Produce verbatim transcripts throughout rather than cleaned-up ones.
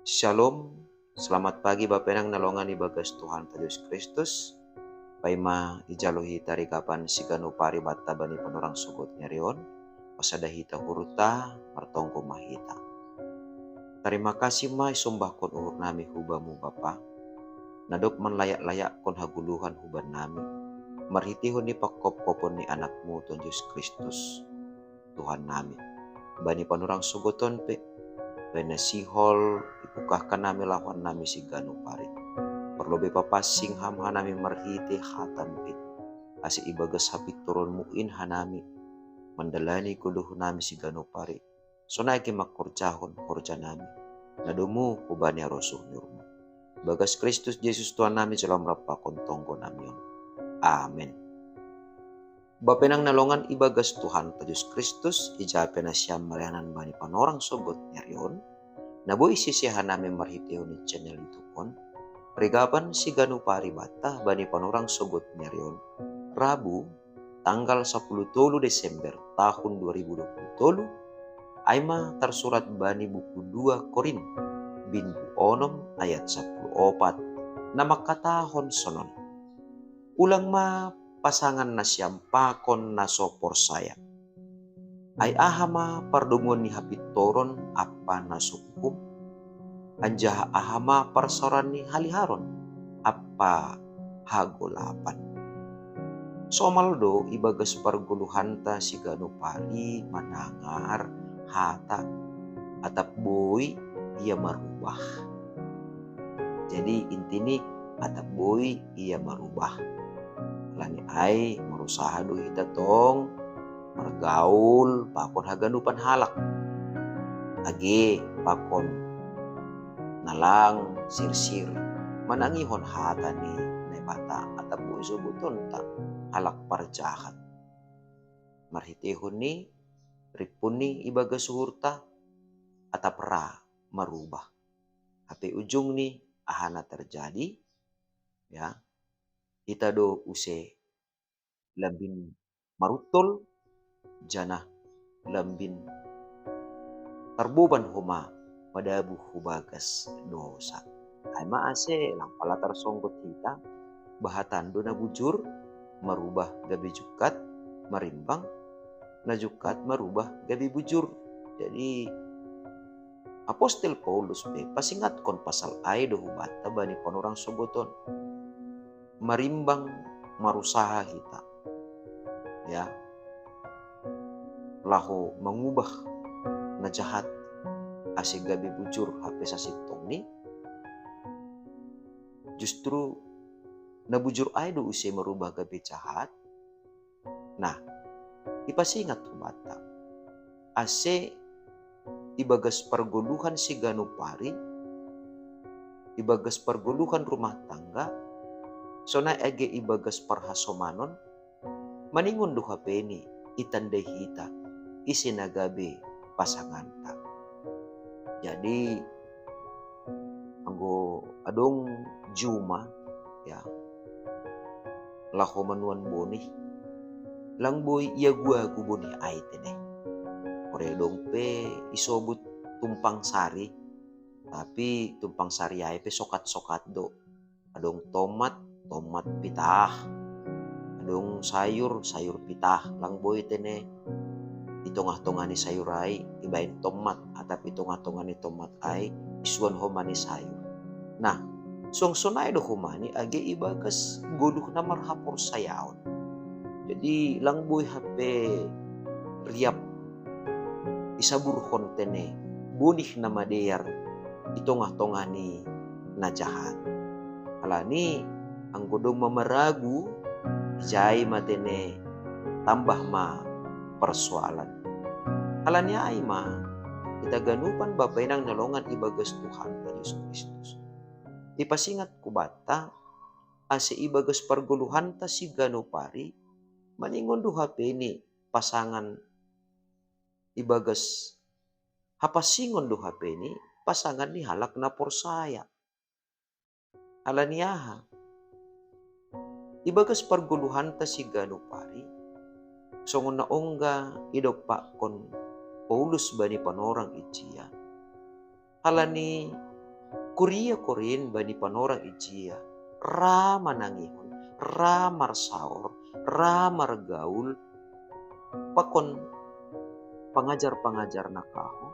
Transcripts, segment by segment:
Shalom. Selamat pagi Bapenang na longan ibagas Tuhanta Jesus Kristus. Paima ijalo hita rigapan siganup ari banta bani panorang sogot ni ari on. Pasada hita uhurta, martonggo ma hita. Tarima kasih ma isombahkon uhur nami hu Bamu Bapa, na dob manlayak-layakkon hagoluhan hu bannami, marhiteihon ni panghophopon ni Anakmu Tuhan Jesus Kristus, Tuhan nami. Bani panorang sogot on pe, bahen na sihol ipungkahkan nami lahoan nami siganup ari. Parlobei papansing Ham hanami marhitei hatamu in, ase ibagas hapintoronmu in hanami mandalani goluh nami siganup ari, sonai age mangkorjahon horja nami, na domu hubani harosuh ni uhurmu. Bagas Kristus Jesus Tuhan nami jalo Ham rap pakon tonggo nami on. Amen. Bapenang na longan ibagas Tuhanta Jesus Kristus, ija pe nasiam marianan bani panorang sogot ni ari on, na boi sisea hanami marhiteihon ni channel YouTube on, rigapan siganup ari banta bani panorang sogot ni ari on, Rabu, tanggal sapuluh tolu Desember tahun dua ribu dua puluh tolu, ai ma tarsurat bani buku dua Korin, bindu onom ayat sapuluh opat, na mangkatahon sonon: Ulang ma pasangan nasiam pakon na so porsaya. Ai aha ma pardomuan ni hapintoron ampa na so uhum? Anjaha aha ma parsaoran ni haliharon ampa hagolapan? Somal do ibagas pargoluhanta siganup ari manangar hata, atap boi ia marubah. Jadi intini, atap boi ia marubah. Halani ai marusaha do hita tong margaul pakon haganupan halak, age pakon na lang sirsir manangihon hata ni Naibata, atap boi sobutonta halak parjahat, marhiteihon ni rimpun ni ibagas uhurta, atap ra marubah. Hape ujungni aha na tarjadi? Ya, hita do use lambin maruntol, janah lambin tarboban homa madabuh hu bagas dosa. Ai ma ase lang pala tarsonggot hita, bahatan do na bujur marubah gabe jungkat, marimbang na jungkat marubah gabe bujur. Jadi, Apostel Paulus pe pasingatkon pasal ai do hubanta bani panorang sogot on. Marimbang marusaha hita, ya, laho mangubah na jahat ase gabe bujur hape sasintongni. Justru na bujur ai do use marubah gabe jahat. Nah, ipasingat hubanta, ase ibagas pargoluhan siganup ari, ibagas pargoluhan rumah tangga, sonai age ibagas parhasomanon, maningon do hapeni itandai hita ise na gabe pasanganta. Jadi, anggo adong juma, ya, laho manuan bonih, lang boi iagu-agu bonih ai tene. Ore adong pe isobut tumpang sari, tapi tumpang sari ai pe sokat-sokat do. Adong tomat, tomat pitah. Adong sayur, sayur pitah. Lang boi tene i tongah-tongah ni sayur ai ibaen tomat, atap i tongah-tongah ni tomat ai isuan homa ni sayur. Nah, suang sonai do homa ni age ibagas goluh na marhaporsayaon. Jadi, lang boi hape riap isaburhon tene bonih na madear i tongah-tongah ni na jahat. Halani anggo domma maragu, ijai ma tene tambah ma parsoalan. Halani ai ma, hita ganupan bapa inang na longan ibagas Tuhanta Jesus Kristus, ipasingat hubanta, ase ibagas pargoluhanta siganup ari, maningon do hapeni pasangan ibagas hapansingon do hapeni pasangan ni halak na porsaya. Halani aha? Ibagas pargoluhanta siganup ari, songon na ongga idompakkon Paulus bani panorang ijia, halani Kuria Korint bani panorang ijia, ra manangihon, ra marsaor, ra margaul pakon pangajar-pangajar na kahou,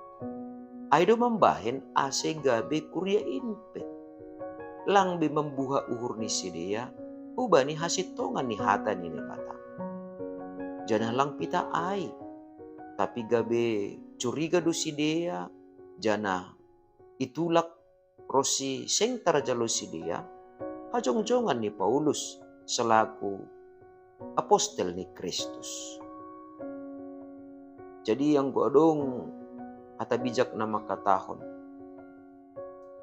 ai do mambahen ase gabe kuria in pe lang be mambuha uhur ni sidea hubani hasintongan ni hata ni Naibata. Janah lang pitah ai, tapi gabe curiga do sidea, janah itulak ronsi seng tarjalo sidea hajongjongan ni Paulus selaku apostel ni Kristus. Jadi anggo adong hata bijak na mangkatahon,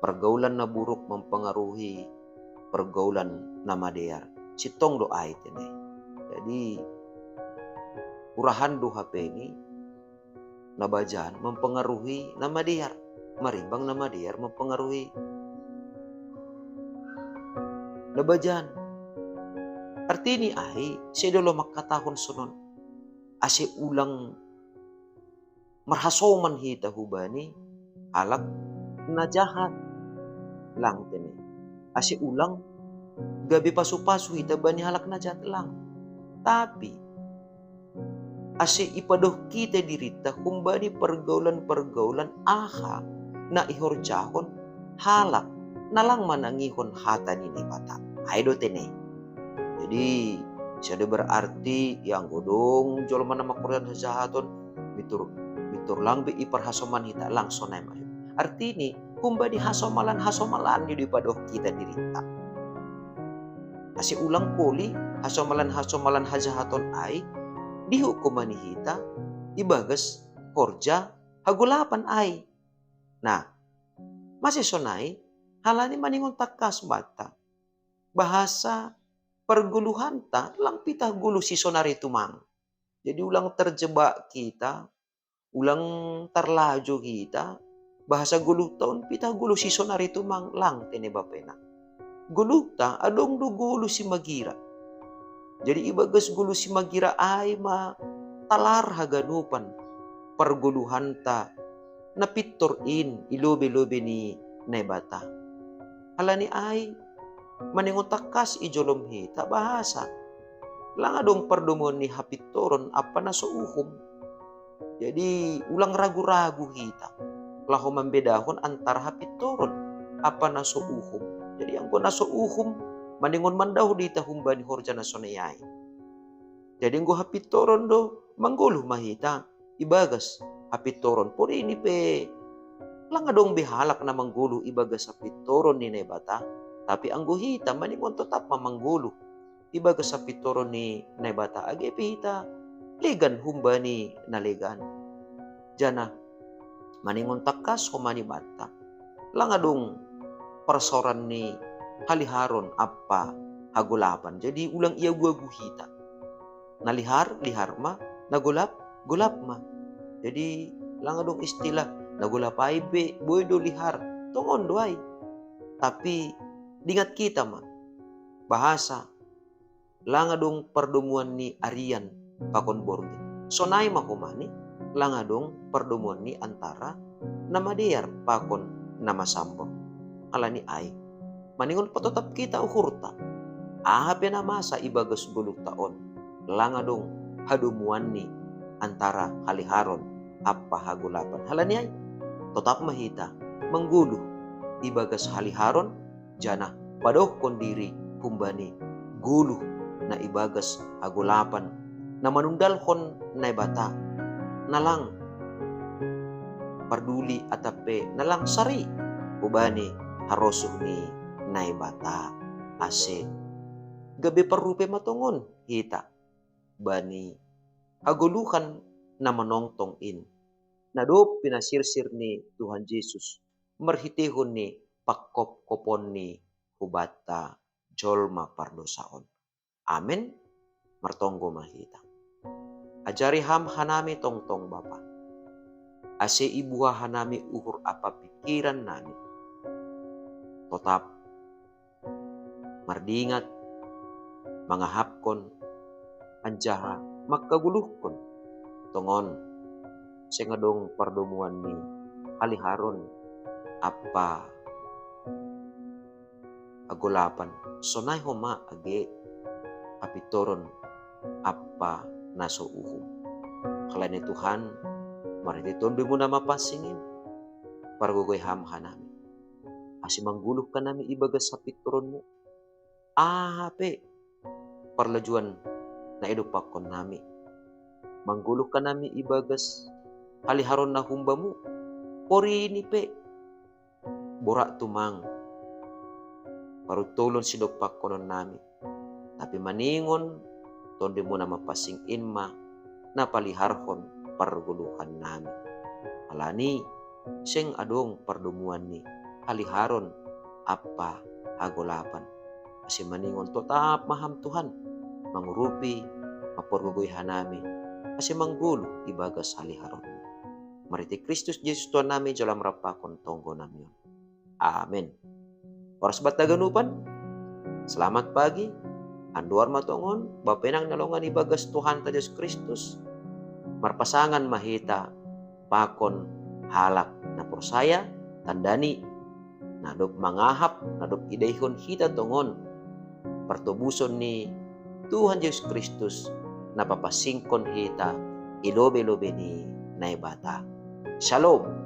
pergaulan na buruk mempengaruhi pergaulan na madear, sintong do ai tene. Jadi urahan do hape ni na bajan mempengaruhi na madear, marimbang na madear mempengaruhi na bajan. Arti ni ai, sedo lo mangkatahon sonon, ase ulang marhasoman hita hubani halak na jahat, lang tene. Ase ulang gabe pasu-pasu hita bani halak na jahat, lang. Tapi ase ipadohon hita dirinta humbani pergaulan-pergaulan aha na ihorjahon halak na lang manangihon hata ni Naibata. Ai do tene. Jadi sedo berarti anggo adong jolma na mangkorjahon hajahaton, pintor, pintor lang be iparhasoman hita, lang sonai ma. Arti ni, humbani hasomalan-hasomalan ni do ipadohon hita dirinta. Ase ulang koli hasomalan-hasomalan hajahaton ai dihukum ma ni hita ibagas horja hagolapan ai. Nah, mase sonai, halani maningon tangkas banta bahasa pergoluhanta lang pitah goluh sisonari tumang. Jadi ulang terjebak hita, ulang tarlajo hita, bahasa goluhta on pitah goluh sisonari tumang, lang tene bapa inang. Goluhta adong do goluh simagira. Jadi ibagas goluh simagira ai ma talar haganupan pergoluhanta na pintor in i lobei-lobei ni Naibata. Halani ai, maningon tangkas i jolom hita bahasa lang adong pardomuan ni hapintoron ampa na so uhum. Jadi ulang ragu-ragu hita laho mambedahon antara hapintoron ampa na so uhum. Jadi anggo na so uhum, maningon mandaoh do hita humbani horja na sonai ai. Jadi anggo hapintoron do, manggoluh ma hita ibagas hapintoron. Porini pe lang adong be halak na manggoluh ibagas hapintoron ni Naibata, tapi anggo hita maningon totap ma manggoluh ibagas hapintoron ni Naibata, age pe hita legan humbani na legan. Janah maningon tangkas homa ni banta, lang adong parsaoran ni haliharon ampa hagolapan. Jadi ulang iagu-agu hita. Na lihar, lihar ma, na golap, golap ma. Jadi lang adong istilah, na golap ai be boi do lihar, tongon do ai. Tapi dingat hita ma bahasa lang adong pardomuan ni arian pakon borngin. Sonai ma homa ni, lang adong pardomuan ni antara na madear pakon na masambor. Halani ai, maningon patotap hita uhurta, aha pe na masa ibagas goluhta on, lang adong hadomuan ni antara haliharon ampa hagolapan. Halani ai, totap ma hita manggoluh ibagas haliharon, janah padokkon diri humbani goluh na ibagas hagolapan, na manundalhon Naibata, na lang parduli atap pe na lang sari hubani harosuh ni Naibata, ase gabe parrupei ma tongon hita bani hagoluhan na manongtong in, na dob pinasirsir ni Tuhan Jesus marhiteihon ni pangkopkopon ni hubanta jolma pardosa on. Amen. Martonggo ma hita. Ajari Ham hanami tongtong, Bapa, ase ibuha hanami uhur ampa pingkiran nami totap mardingat, mangahapkon, anjaha mangkagoluhkon. Tongon, seng adong pardomuan ni haliharon ampa hagolapan, sonai homa age hapintoron ampa na so uhum. Halani Tuhan, marhitei Tondumu na mapansing in, pargogoi Ham hanami, ase manggoluh hanami ibagas hapintoronMu. Aha pe parlojuan na idompakkon nami, manggoluh hanami ibagas haliharon na humbaMu. Porini pe borat tumang paruntolon sidompakkonon nami, tapi maningon Tondumu na mapansing in ma na paliharhon pargoluhan nami. Alani seng adong pardomuan ni haliharon ampa hagolapan, ase maningon totap ma Ham Tuhan, mangurupi, mampargogoi hanami, ase manggoluh ibagas haliharonMu. Marhitei Kristus Jesus Tuhan nami, jalo Ham rap pakon tonggo nami on. Amen. Horas banta haganupan. Selamat pagi. Andohar ma tongon, bapenang na longan ibagas Tuhanta Jesus Kristus, marpasangan ma hita pakon halak na porsaya, tanda ni na dob mangahap, na dob idaihon hita tongon partobuson ni Tuhan Jesus Kristus, na papansingkon hita i lobei-lobei ni Naibata. Shalom.